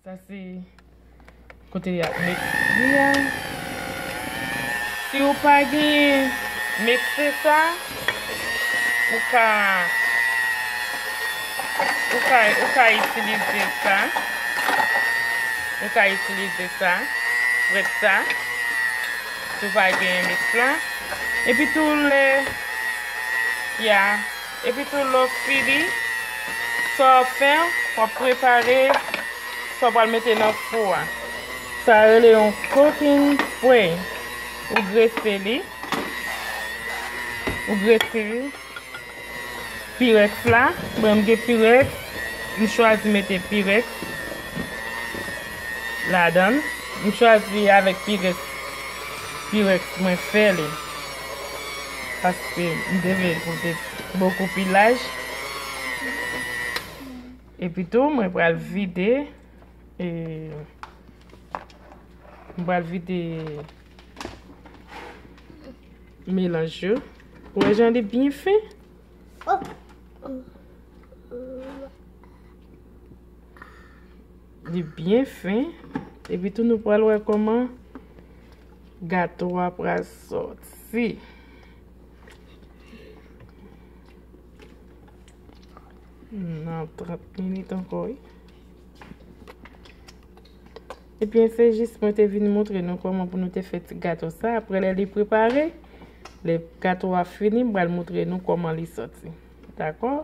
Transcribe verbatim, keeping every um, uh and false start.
Sa se kote y ap met li a. Si w pa genyen mikse sa, ou ka, ou ka, ou ka itilize sa. Ou ka itilize sa, frèt sa. Si w pa genyen miks la. Epi tou lè, ya. Epi tou lè w fini, sa w ap fè, w ap prepare sa w pral mete nan fou a. Sa rele yon cooking spray. Ou grese li. Ou grese li. Pyrex la, mwen m gen Pyrex, m chwazi mete Pyrex ladan l. M chwazi avèk Pyrex, Pyrex mwen fè li. Paske m te vle l pou te bokou pi laj. Epi tou, mwen pral vide, e, mwen pral vide melanj yo. Ou wè jan li byen fen? Li byen fen. Epi tou nou pral wè kòman gato a pral sòti. Nan trant minit ankò, wi. Ebyen, se jis mwen te vin montre nou kòman pou nou te fè ti gato sa. Apre lè li prepare, lè gato a fini, m pral montre nou kòman li sòti. Dakò?